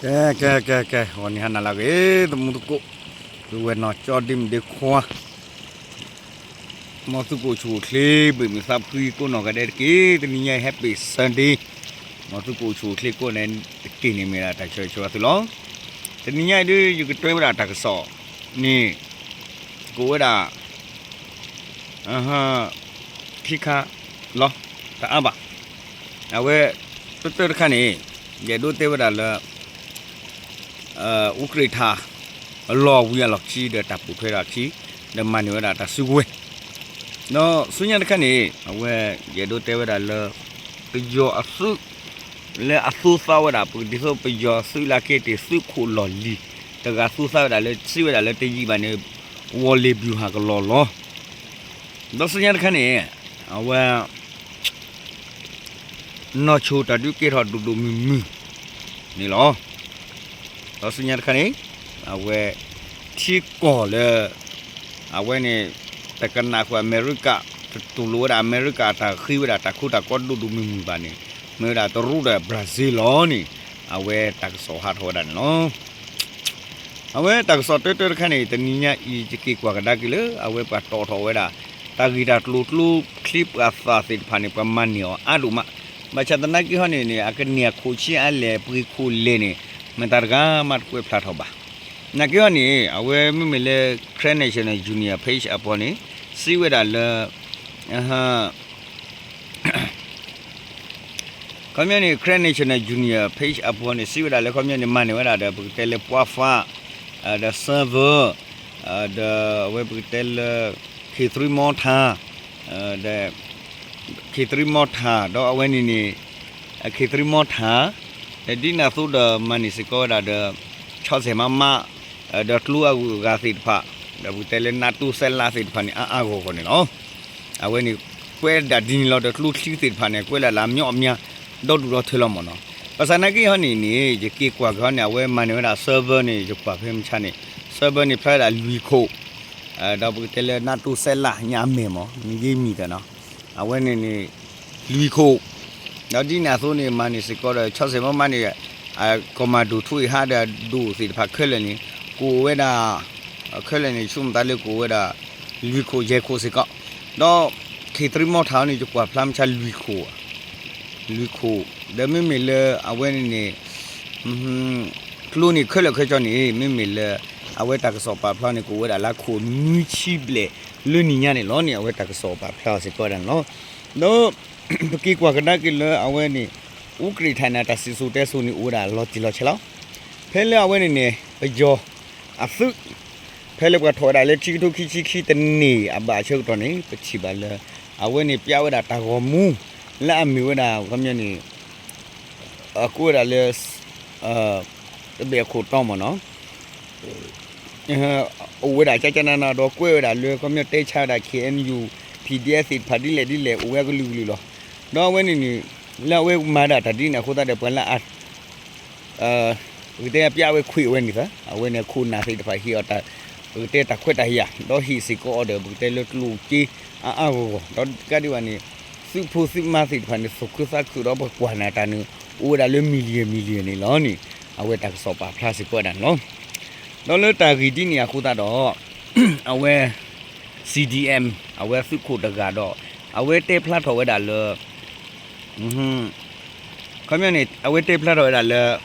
ကဲ ကဲ ကဲ ကဲ ဂီၤနံၤဟါနၤလၢအဂ့ၤ သမူသကိး, သုဝဲနီၢ်ကၠီဒ့မုၣ်ဒ့ခွါ, မ်သုကအိၣ်ဆူၣ်အိၣ်ချ့ ဘၣ်မုာ်သးဖှံကိးနီၢ်ဂၤဒဲးတက့ၢ်. တနံၤညါအံၤ Happy Sunday, မ်သုကအိၣ်ဆူၣ်အိၣ်ချ့ကိးဂၤဒဲးတက့ၢ်န့ၣ် မ့ၢ်ဒၣ်တၢ်ဆၢဂ့ၤဆၢဝါသုလီၤ. တနံၤညါအံၤဒုး ယကတၢၢ်ဝဲဒၣ်တၢ်ကစီၣ်န့ၣ် ကအိၣ်ဝဲဒၣ် ခံခါလီၤ, တအါဘၣ်. အဝဲ တၢတၢတခါန့ၣ် ယအဲၣ်ဒိးတဲဝဲဒၣ်လၢ အူကြ့ၢ်ထၣ် အလီၢ်ဝံၤအလီၢ်ခံ ဒီးတၢ်ပိာ်ထွဲထီၣ်အခံ ဒီးမၤန့ၢ်ဝဲဒၣ်တၢ်စုကဝဲၤ, ဒီးဆူညါတခါန့ၣ် အဝဲ ယအဲၣ်ဒိးတဲဝဲဒၣ်လၢ ပယီၤအသုး လၢအသူသးဝဲဒၣ် ပကဒ်သိးပယီၤသုးလၢက့ၤတ့ၢ်သုးခိၣ်လီၢ်လံၤ တဂၤသူသးဝဲဒၣ်လၢ စံးဝဲဒၣ်လၢတယံာ်ဘၣ်န့ၣ် ဝီၤလ့ၤဘျူၤဟၣ်ကလီၤလီၤ. ဒီးဆူညါတခါန့ၣ် အဝဲ နီၢ်ဆိတၢ်ဒုးကဲထီၣ်ဒိၣ်ဒိၣ်မုၢ်မုၢ်န့ၣ်လီၤ. ဒီးဆူညါတခါန့ၣ် အဝဲ ထံကီၢ်လၢ အဝဲန့ၣ် တကနၣ်ဃုာ်အမဲရကၤ တတူၢ်လိာ်ဝဲဒၣ်အမဲရကၤ တၢ်ဃ့ဝဲဒၣ်တၢ်ခိတၢ်ကီဒိၣ်ဒိၣ်မုၢ်မုၢ်ဘၣ်န့ၣ် မ့ၢ်ဝဲဒၣ်တရူးဒီး Brazil လီၤန့ၣ် အဝဲတၢ်ကစီၣ်ဟးထီၣ်ဝဲဒၣ်န့ၣ်လီၤ. အဝဲတၢ်ကစီၣ်တၢတၢတခါန့ၣ် တနံၤညါအံၤ ယက့ၤကွၢ်ကဒါက့ၤလၢ အဝဲပှၤတီၣ်ထီၣ်ဝဲဒၣ် တၢ်ဂ့ၢ်တၢ်ကျိၤကျိချံပှၤသၣ်သ့ၣ်တဖၣ်န့ၣ် ပှၤမၤန့ၢ်အီၤအါဒိၣ်မး, ဘၣ်ဆၣ်သနာ်က့ဟီန့ၣ်န့ၣ် အကန့ၢ်အခိၣ်ဆံးအါလဲၣ် ပှ့ၤခိၣ်လဲၣ်န့ၣ် မတၤတဂၤမးတကွဲးဖျါထီၣ်ဘၣ်. နာ်က့ဟီန့ၣ် အဝဲမ့မ့ၢ်လၢ Karen National Junior page အပူၤန့ၣ် စံးဝဲဒၣ်လၢ ခီပညီန့ၣ် Karen National Junior page အပူၤန့ၣ် စံးဝဲဒၣ်လၢခီပညီန့ၣ် မၤန့ၢ်ဝဲဒၣ်ဒီး ပကတဲလၢပှၢ်ဖး ဒီး server ဒီးအဝဲပကတဲလၢ K three mortar ဒီး K three mortar ဒီးအဝဲန့ၣ်န့ၣ် K three mortar ဒီးဒ်န့ၣ်အသိးဒီးမၤန့ၢ်စ့ၢ်ကီးဝဲဒၣ်ဒီး ဆီၣ်ဆဲးမးမး ဒီးကျိအဂုၤအဂၤသ့ၣ်တဖၣ် ဒီးပကတဲလၢ NATO စဲးလးသ့ၣ်တဖၣ်န့ၣ် အါအါဂီၢ်ဂီၢ်န့ၣ်လီၤ. အဝဲန့ၣ် ကွဲးဒၣ်ဒ်န့ၣ်လီၤ ဒီးကျိချံသ့ၣ်တဖၣ်န့ၣ် ကွဲးလၢ်လၢအမညီအမညီ ဒီဒူၣ်ဒီထၢလီၤမ့ၢ်နီၤ. ဘၣ်ဆၣ်နာ်က့ဟီန့ၣ်န့ၣ် ယက့ၤကွၢ်က့ၤဟီန့ၣ် အဝဲမၤန့ၢ်ဝဲဒၣ် server န့ၣ် ယကွၢ်ဖဲမုၢ်ဆါန့ၣ် server န့ၣ် ဖျါဝဲဒၣ်လွံၢ်ခိၣ် ဒီးပကတဲလၢ NATO စဲးလး ညါအမဲာ်မ့ၢ် နဂ့ၤမံၤတနီၤ အဝဲန့ၣ်န့ၣ် လွံၢ်ခိၣ် ဒီးဒ်န့ၣ်အသိးန့ၣ် မၤန့ၢ်စ့ၢ်ကီးဒီး ဆီၣ်ဆဲးမးမးန့ၣ် ကီၢ်မၤဒိၣ်ထူအံၤဟးဒီးဒိၣ်သ့ၣ်တဖၣ်ခဲလၢာ်န့ၣ် ကအိၣ်ဝဲဒၣ် ခဲလၢာ်န့ၣ် ဆိကမိၣ်သးလၢကအိၣ်ဝဲဒၣ် လွံၢ်ခိၣ်ယဲၢ်ခိၣ်စ့ၢ်ကီး ဒီး K three mortar န့ၣ် ယကွၢ်ဖျါမုၢ်ဆါလွံၢ်ခိၣ် လွံၢ်ခိၣ် ဒီးမ့မ့ၢ်လၢအဝဲန့ၣ်န့ၣ် ကျိန့ၣ်ခဲလၢာ်ခဲဆ့န့ၣ် မ့မ့ၢ်လၢ အဝဲတၢ်ကစီၣ်ပာ်ဖျါန့ၣ် ကအိၣ်ဝဲဒၣ်လၢခိၣ်နွံဆံဘျဲၣ်လၢနံၤညါန့ၣ်လီၤန့ၣ် အဝဲတၢ်ကစီၣ်ပာ်ဖျါစ့ၢ်ကီးဝဲဒၣ်န့ၣ်လီၤ. ဒီး ပက့ၤကွၢ်ကဒါက့ၤလၢအဝဲန့ၣ် အူကြ့ၢ်ထၣ်န့ၣ် တၢ်စံၣ်စိၤတဲစိၤန့ၣ် အိၣ်ဝဲဒၣ်လီၤတံၢ်လီၤဆဲးလီၤ. ဖဲလၢအဝဲန့ၣ်န့ၣ် ပယီၤအသုး ဖဲလၢပှၤထီၣ်ဝဲဒၣ်လၢခံကထိခံဆံခံတန့ၢ်အဘၣ်အဆၢကတီၢ်န့ၣ် ပထံၣ်ဘၣ်လၢ အဝဲန့ၣ်ပျးဝဲဒၣ်တၢ်ဂီၤမူ လၢအမ့ၢ်ဝဲဒၣ် ခီပညီန့ၣ် အကိးဝဲဒၣ်လၢ တဘ့ၣ်အခိၣ်တီမ့ၢ်နီၤ အိၣ်ဝဲဒၣ်ကကနနၤဒီးကွဲးဝဲဒၣ်လၢ ခီပညီတဲဆါဝဲဒၣ် K N U PDF သ့ၣ်တဖၣ်ဒ်လဲၣ်ဒ်လဲၣ် အိၣ်ဝဲအကလုာ်ကလုာ်လီၤ. ဒီးအဝဲန့ၣ်န့ၣ် လၢအဝဲမၤဒၣ်တၢ်ဒ်န့ၣ်အဃိသတးဒီး ပှၤလၢအ ပကတဲပျးဝဲခွံအဝဲန့ၣ်သၢ အဝဲန့ၣ်ခိၣ်နၢ်သ့ၣ်တဖၣ်ဟ့ၣ်အီၤတၢ် ပကတဲတၢ်ခွဲးတၢ်ယာ် ဒီးဟ့ၣ်စ့ၢ်ကီးအီၤဒီး ပကတဲလၢကျိၣ်စ့အါအါဂီၢ်ဂီၢ် ဒီးကးဒံးဘၣ်န့ၣ် သုးဖိသုးမါသ့ၣ်တဖၣ်န့ၣ် သူၣ်ခုသးခုဒီးပကွၢ်န့ၢ်တၢ်န့ၣ် အိၣ်ဝဲဒၣ်လၢ million million န့ၣ်လီၤန့ၣ် အဝဲတၢ်ကစီၣ်ပာ်ဖျါစ့ၢ်ကီးဝဲဒၣ်န့ၣ်လီၤ. ဒီးလၢတၢ်ဂ့ၢ်ဒ်န့ၣ်အဃိသတးဒီး အဝဲ C D M အဝဲသုးခိၣ်တဂၤဒီး အဝဲတဲဖျါထီၣ်ဝဲဒၣ်လၢ ခီပညီန့ၣ် အဝဲတဲဖျါထီၣ်ဝဲဒၣ်လၢ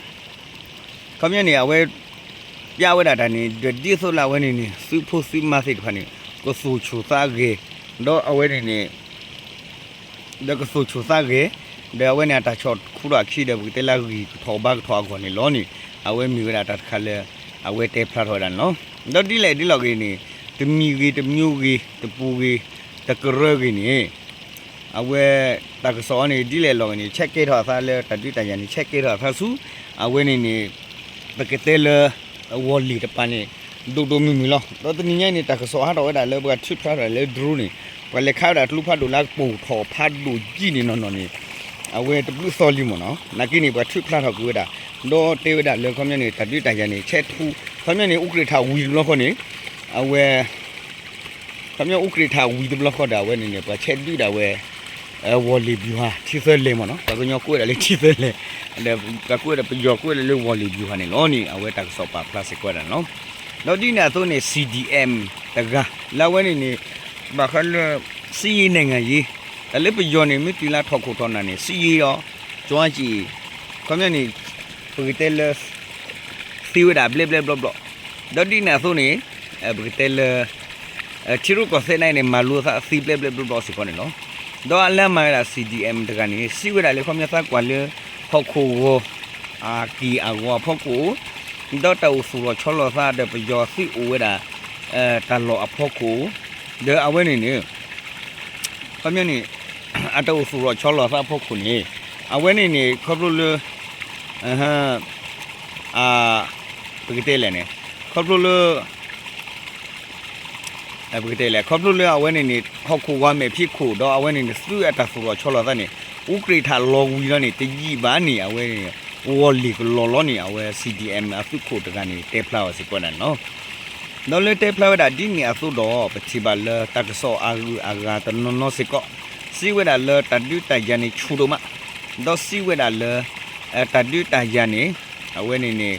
ခီပညီန့ၣ် အဝဲ ပျးဝဲဒၣ်တၢ်န့ၣ် ဒီးဒ်သိးလၢအဝဲန့ၣ်န့ၣ် သုးဖိသုးမါသ့ၣ်တဖၣ်န့ၣ် ကသူၣ်ဆူၣ်သးဂဲၤ ဒီးအဝဲန့ၣ်န့ၣ် ဒီးကသူၣ်ဆူၣ်သးဂဲၤ ဒီးအဝဲန့ၣ်အတၢ်ဆီၣ်တခူဒီးအခံဒီး ပကတဲလၢအဂံၢ်ကထီၣ်ဘါကထီၣ်အဂီၢ်န့ၣ်လီၤန့ၣ် အဝဲမ့ၢ်ဝဲဒၣ်တၢ်တခါလၢ အဝဲတဲဖျါထီၣ်ဝဲဒၣ်န့ၣ်လီၤ. ဒီးဒ်လဲၣ်ဒ်လဲၣ်ဂ့ၤန့ၣ် တမံၤဂ့ၤ တမျိုးဂ့ၤ တပူၤဂ့ၤ တကရၢဂ့ၤန့ၣ် အဝဲ တၢ်ကစီၣ်အံၤန့ၣ် ဒ်လဲၣ်လီၤဂ့ၤန့ၣ် ဆဲးကဲထီၣ်အသးလၢတၢ်ဒုးတၢ်ယၤန့ၣ် ဆဲးကဲထီၣ်အသးဆူ အဝဲန့ၣ်န့ၣ် ပကတဲလၢ ဝီၤလ့ၤတပၤန့ၣ် ဒိၣ်ဒိၣ်မုၢ်မုၢ်လီၤ. ဒီးတနံၤညါအံၤန့ၣ် တၢ်ကစီၣ်ဟးထီၣ်ဝဲဒၣ်လၢပှၤထုးဖျါထီၣ်လၢ drone န့ၣ် ပှၤလဲၤခးဝဲဒၣ်ကျိဖးဒိၣ်လၢကပိာ်ထီၣ်ဖးဒိၣ်ယံာ်န့ၣ်နီၢ်နီၢ်န့ၣ် အဝဲတဘျုးသီလံမ့ၢ်နီၤ နာ်က့န့ၣ် ပှၤထုးဖျါထီၣ်ကွံာ်ဝဲဒၣ် ဒီးတဲဝဲဒၣ်လၢခီပညီန့ၣ် တၢ်ဒုးတၢ်ယၤန့ၣ် ဆဲးထူ ခီပညီန့ၣ် အူကြ့ၢ်ထၣ်ဝံၤတဘျီဃီန့ၣ် အဝဲ ခီပညီအူကြ့ၢ်ထၣ်ဝံၤတဘျီဃီဒီး အဝဲန့ၣ်န့ၣ် ပှၤဆဲးဒုးဒၣ်ဝဲ ဝီၤလ့ၤဘျူၤဟၣ် ထံသၢလဲၣ်မ့ၢ်နီၤ ပှၤကညီကိးဝဲဒၣ်လၢထံသၢလဲၣ် ဒီးပှၤကူၣ်ဝဲဒီး ပယီၤကူၣ်ဝဲဒၣ်လၢဝီၤလ့ၤပူၤဟီန့ၣ်လီၤန့ၣ် အဝဲတၢ်ကစီၣ်ပာ်ဖျါစ့ၢ်ကီးဝဲဒၣ်န့ၣ်လီၤ. ဒီးဒ်န့ၣ်အသိးန့ၣ် C D M တဂၤ လၢအဝဲန့ၣ်န့ၣ် ဘၣ်ဃးလၢ စစ်ရေးနိုင်ငံရေး တၢ်လၢပယီၤန့ၣ် မ့ၢ်တုၤလၢထီၣ်ခိၣ်ထီၣ်နၢ်န့ၣ် စစ်ရေးအီၤ ကၠီကံ ခီပညီန့ၣ် ပကတဲလၢ သ့ဝဲဒၣ်ဘျဲၣ်ဘျဲၣ်ဘျီဘျီ, ဒီးဒ်န့ၣ်အသိးန့ၣ် ပကတဲလၢ ထံရူၢ်ကီၢ်သဲးန့ၣ် မၤလိသးသ့ဘျဲၣ်ဘျဲၣ်ဘျီဘျီစ့ၢ်ကီးန့ၣ်လီၤ. ဒီးအလၢမၤဝဲဒၣ် C D M တဂၤန့ၣ် စံးဝဲဒၣ်လၢ ခီပညီသးကွၢ်လၢ ဟီၣ်ခိၣ်ဂီၤ အက့ၢ်အဂီၤအဖီခိၣ်, ဒီးတၢ်အိၣ်သူၣ်လီၤဆီလီၤသးဒီးပယီၤသုးအိၣ်ဝဲဒၣ် တၢ်လီၢ်အဖီခိၣ်, ဒီးအဝဲန့ၣ်န့ၣ် ခီပညီန့ၣ် အတၢ်အိၣ်သူၣ်လီၤဆီလီၤသးအဖီခိၣ်န့ၣ် အဝဲန့ၣ်န့ၣ် ခီဖျိလၢ ပကတဲလဲၣ်န့ၣ် ခီဖျိလၢ ပကတဲလဲၣ် ခီဖျိလၢအဝဲန့ၣ်န့ၣ် ဟီၣ်ခိၣ်ဂီၤမဲာ်ဖံးခိၣ် ဒီးအဝဲန့ၣ်န့ၣ် သုးအတၢ်သူၣ်လီၤဆီလီၤသးန့ၣ် အူကြ့ၣ်ထးလီၤဝံၤလီၤန့ၣ် တယံာ်ဘၣ်န့ၣ် အဝဲ ဝီၤလ့ၤကလီၤလီၤန့ၣ် အဝဲ C D M အသုးခိၣ်တဂၤန့ၣ် တဲဖျါအီၤစ့ၢ်ကီးဒၣ်န့ၣ်လီၤ. ဒီးလၢတဲဖျါဝဲဒၣ်ဒ်န့ၣ်အသိးဒီး ပထံၣ်ဘၣ်လၢတၢ်ကစီၣ်အဂုၤအဂၤတနီၤနီၤစ့ၢ်ကီး စံးဝဲဒၣ်လၢတၢ်ဒုးတၢ်ယၤန့ၣ်ဆူၣ်ဒိၣ်မး, ဒီးစံးဝဲဒၣ်လၢ တၢ်ဒုးတၢ်ယၤန့ၣ် အဝဲန့ၣ်န့ၣ်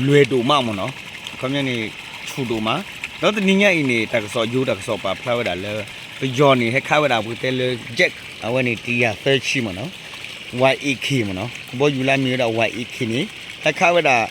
လွဲၤဒိၣ်မးမ့ၢ်နီၤ, ခီပညီန့ၣ် ဆူၣ်ဒိၣ်မး, ဒီးတနံၤညါအံၤန့ၣ် တၢ်ကစီၣ်ယိၤတၢ်ကစီၣ်ပာ်ဖျါဝဲဒၣ်လၢ ပယီၤန့ၣ် ဟဲခးဝဲဒၣ်ပကတဲလၢ jet အဝဲန့ၣ် တကယၤသၢဆံမ့ၢ်နီၤ, Y A K မ့ၢ်နီၤ, ကဘီယူၤလၢအမ့ၢ်ဝဲဒၣ် Y A K န့ၣ် ဟဲခးဝဲဒၣ်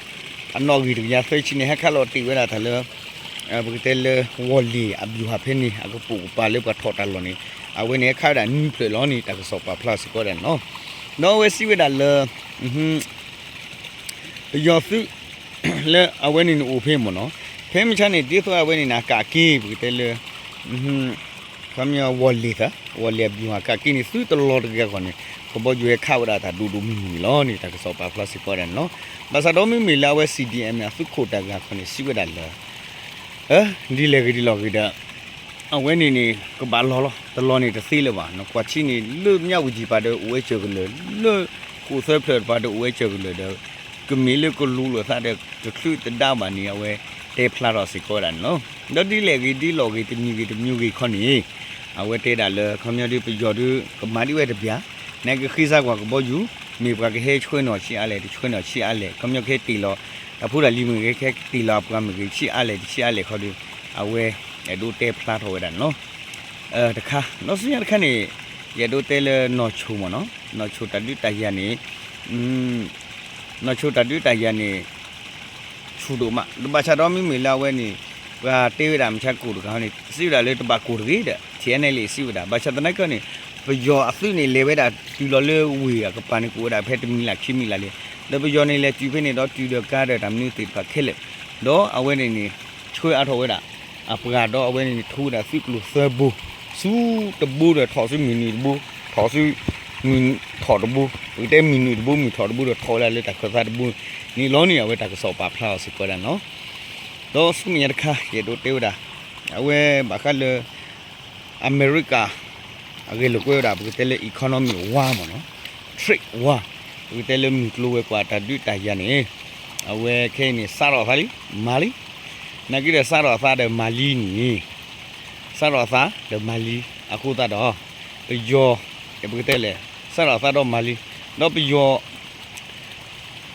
အနီၣ်ဂံၢ်တကယၤသၢဆံန့ၣ် ဟဲခးလီၤတ့ၢ်ဝဲဒၣ်တၢ်လၢ ပကတဲလၢ ဝီၤလ့ၤအဗျူဟာဖဲန့ၣ် အကပိာ်ကပၤလၢပှၤထီၣ်တၢ်လီၢ်န့ၣ် အဝဲန့ၣ်ဟဲခးဝဲဒၣ်နွံဖျၢၣ်လီၤန့ၣ် တၢ်ကစီၣ်ပာ်ဖျါစ့ၢ်ကီးဒၣ်န့ၣ်လီၤ. ဒီးအဝဲစံးဝဲဒၣ်လၢ ပယီၤသုး လၢအဝဲန့ၣ်န့ၣ်အိၣ်ဖဲမ့ၢ်နီၤ, ဖဲမုၢ်ဆါန့ၣ် ဒ်သိးအဝဲန့ၣ်န့ၣ် အကးက့ၤ ပကတဲလၢ ခီပညီ ဝီၤလ့ၤသၢ, ဝီၤလ့ၤအဗျူဟာကးက့ၤန့ၣ် သုတလီၤတဂ့ၤအဂီၢ်န့ၣ် ကဘီယူၤဟဲခးဝဲဒၣ်တၢ်ဒိၣ်ဒိၣ်မုၢ်မုၢ်လီၤန့ၣ် တၢ်ကစီၣ်ပာ်ဖျါစ့ၢ်ကီးဒၣ်န့ၣ်လီၤ. ဘၣ်ဆၣ်ဒီးမ့မ့ၢ်လၢအဝဲ C D M န့ၣ် အသုးခိၣ်တဂၤခီန့ၣ် စံးဝဲဒၣ်လၢ ဒ်လဲၣ်ဂ့ၤဒ်လဲၣ်ဂ့ၤဒီး အဝဲန့ၣ်န့ၣ် ကဘၣ်လီၤလီၤ, တလီၤန့ၣ်တသ့လၢၤဘၣ်, နကွၢ်ထံန့ၣ် လၢမၠၣ်ဝတံၣ်ပၤဒီးအိၣ်ဝဲစၢၤကလၢာ်, လၢဃိာ်သၢဖျၢၣ်တပၤဒီးအိၣ်ဝဲစၢၤကလၢာ်ဒီး ကမ့ၢ်လၢကလူၤလိာ်သးဒီးတချုးတဒါဘၣ်န့ၣ် အဝဲတဲဖျါထီၣ်စ့ၢ်ကီးဝဲဒၣ်န့ၣ်လီၤ. ဒီးဒ်လဲၣ်ဂ့ၤဒ်လဲၣ်ဂ့ၤ တမံၤဂ့ၤတမံၤဂ့ၤခီန့ၣ် အဝဲတဲဒၣ်လၢ ခီပညီဒ်ပယီၤဒုး ကမၤဒ်ဝဲတဘျီ, နကဃ့စၢ်ကွၢ်ကဘီယူၤ, မ့ၢ်ပှၤကဟဲဆှၢန့ၢ်ဆံးအါလဲၣ် တဆှၢန့ၢ်ဆံးအါလဲၣ်, ခီပညီကဟဲတ့ၢ်လီၤ တၢ်ဖိတၢ်လံၤမ့ၢ်ဂ့ၤ ကဟဲတ့ၢ်လီၤအပှၤမ့ၢ်ဂ့ၤ ဆံးအါလဲၣ်တဆံးအါလဲၣ်ခီဒီး အဝဲအဲၣ်ဒိးတဲဖျါထီၣ်ဝဲဒၣ်န့ၣ်လီၤ. တခါ ဒီးဆူညါတခါန့ၣ် ယအဲၣ်ဒိးတဲလၢနီၢ်ဆိၣ်မ့ၢ်နီၤ, နီၢ်ဆိၣ်တၢ်ဒုးတၢ်ယၤန့ၣ် နီၢ်ဆိၣ်တၢ်ဒုးတၢ်ယၤန့ၣ် ဆူၣ်ဒိၣ်မး, ဒီးဘၣ်ဆၣ်ဒီးမ့မ့ၢ်လၢအဝဲန့ၣ် ပှၤတဲဝဲဒၣ်မ့ၢ်ဆါကိၣ်တဂၤန့ၣ် စံးဝဲဒၣ်လၢတဘၣ်ကိၣ်တဂ့ၤဒီး ထံၣ်အဲၣ်နဲလ့ၣ် စံးဝဲဒၣ်, ဘၣ်ဆၣ်သနာ်က့န့ၣ် ပယီၤအသုးန့ၣ် လဲၤဝဲဒၣ်တုၤလီၤလၢဝ့ၢ်အကပၤန့ၣ် ကအိၣ်ဝဲဒၣ်ဖဲတမံၤလၢ်ခံမံၤလၢ်လံ, ဒီးပယီၤန့ၣ် လဲၤတုၤဖဲန့ၣ်ဒီးတုၤဒီးကါဒီးတၢ်မနုၤသ့ၣ်တဖၣ်ခဲလၢာ်, ဒီးအဝဲန့ၣ်န့ၣ် ဆှၢအါထီၣ်ဝဲဒၣ် အပှၤဒီးအဝဲန့ၣ်န့ၣ် ထိဝဲဒၣ်သုးကျိၤသၢဘိ, ဆူတဘိဒီးထီၣ်ဆူမုၢ်နုာ်တဘိ, ထီၣ်ဆူ မုၢ်ထီၣ်တဘိ, ပကတဲမုၢ်နုာ်တဘိ မုၢ်ထီၣ်တဘိဒီးထီၣ်ဝဲဒၣ်လၢတၢ်ခၢၣ်သးတဘိန့ၣ်လီၤန့ၣ် အဝဲတၢ်ကစီၣ်ပာ်ဖျါအီၤစ့ၢ်ကီးဒၣ်န့ၣ်လီၤ. ဒီးဆူမဲာ်ညါတခါ ယအဲၣ်ဒိးတဲဝဲဒၣ် အဝဲဘၣ်ဃးလၢ အမဲရကၤ အဂဲၤလိာ်ကွဲဝဲဒၣ် ပကတဲလၢ economic war မ့ၢ်နီၤ, trade war ပကတဲလၢမုၢ်ကျိၤဝဲၤကွာ်တၢ်ဒုးတၢ်ယၤန့ၣ် အဝဲခဲအံၤန့ၣ် စးထီၣ်သးလံ မၤလံ, နာ်က့ဒီးစးထီၣ်သးဒီးမၤလံန့ၣ် စးထီၣ်သးဒီးမၤလံ အဃိသတးဒီး ပယီၤ ပကတဲလဲၣ် စးထီၣ်သးဒီးမၤလံ ဒီးပယီၤ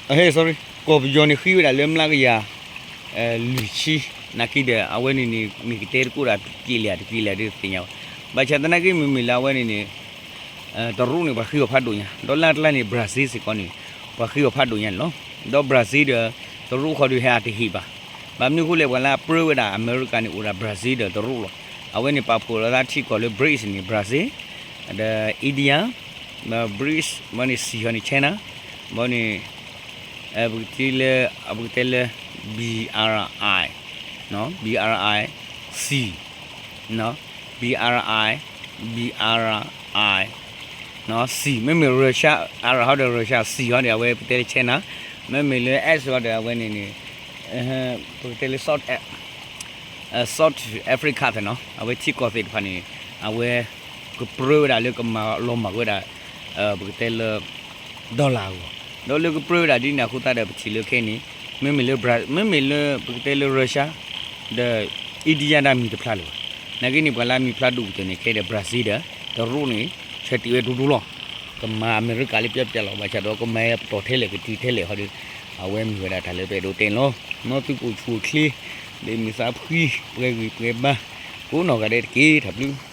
ဟဲ sorry ကီၢ်ပယီၤန့ၣ်ဃ့ဝဲဒၣ်လၢမျးကယၤ လွံၢ်ဆံ, နာ်က့ဒီး အဝဲန့ၣ်န့ၣ် မ့ၢ်ကတဲတကိးဒၣ်တက့ၢ်လံတက့ၢ်လံဒ်သ့ၣ်ညါဘၣ်, ဘၣ်ဆၣ်သနာ်က့မ့မ့ၢ်လၢအဝဲန့ၣ်န့ၣ် တရူးန့ၣ် ပှၤဃ့အီၤဖးဒိၣ်ညါ, ဒီးလၢတလါန့ၣ် Brazil စ့ၢ်ကီးန့ၣ် ပှၤဃ့အီၤဖးဒိၣ်ညါန့ၣ်လီၤ. ဒီး Brazil ဒီး တရူးဃီဒီးဟဲအတဟ့ၣ်ဘၣ်, ဘၣ်မနုၤအဃိလဲၣ် ပှၤလၢအပြၢဝဲဒၣ်အမဲရကၤန့ၣ် အိၣ်ဒၣ် Brazil ဒီးတရူးလီၤ. အဝဲန့ၣ်ပာ်ဖှိၣ်လီၤသးထံကီၢ်လၢ BRICS န့ၣ် Brazil ဒီး India, BRICS ဘၣ်န့ၣ် C ဟီန့ၣ် China, ဘၣ်န့ၣ် ပကတဲလၢ ပကတဲလၢ BRI, BRI C, BRI, BRI C, မ့မ့ၢ် Russia, R ဟီဒီး Russia, C ဟီဒီး အဝဲပကတဲလၢ China, မ့မ့ၢ်လၢ S ဟီဒီး အဝဲန့ၣ်န့ၣ် ပကတဲလၢ South Africa သ့ၣ်နီၤ, အဝဲထံကီၢ်သ့ၣ်တဖၣ်န့ၣ် အဝဲ ကပြၢဝဲဒၣ်လၢကမၤလီၤမၢ်ဝဲဒၣ် ပကတဲလၢ dollar အဂီၢ်, ဒီးလၢကပြၢဝဲဒၣ်ဒ်န့ၣ်အဃိသတးဒီး ပထံၣ်လၢခဲအံၤန့ၣ် မ့မ့ၢ်လၢ မ့မ့ၢ်လၢပကတဲလၢ Russia ဒီး India ဒၣ်မံၤတဖျါလၢၤဘၣ်, နာ်က့န့ၣ် ပှၤလၢအမံၤဖျါဒိၣ်ကတၢၢ်န့ၣ် ခဲအံၤဒီး Brazil ဒီး တရူးန့ၣ် ဆၢတ့ၢ်ဝဲဒိၣ်ဒိၣ်လီၤ. ကမၤအမဲရကၤလၢပျၢပျၢလီၤ ဘၣ်ဆၣ်ဒီးကမၤပတီၢ်ထဲလဲၣ်ကတုၤထဲလဲၣ်ဟီဒီး အဝဲမ့ၢ်ဝဲဒၣ်တၢ်လၢပအဲၣ်ဒိးတဲန့ၣ်လီၤ. နီၢ်သုးခိၣ်ဆူၣ်အိၣ်ချ့ လၢမုၢ်သးဖှံ ပှဲၤဂံၢ်ပှဲၤဘါ ကိးနီၢ်ဂၤဒဲးတက့ၢ် တၢ်ဘျုး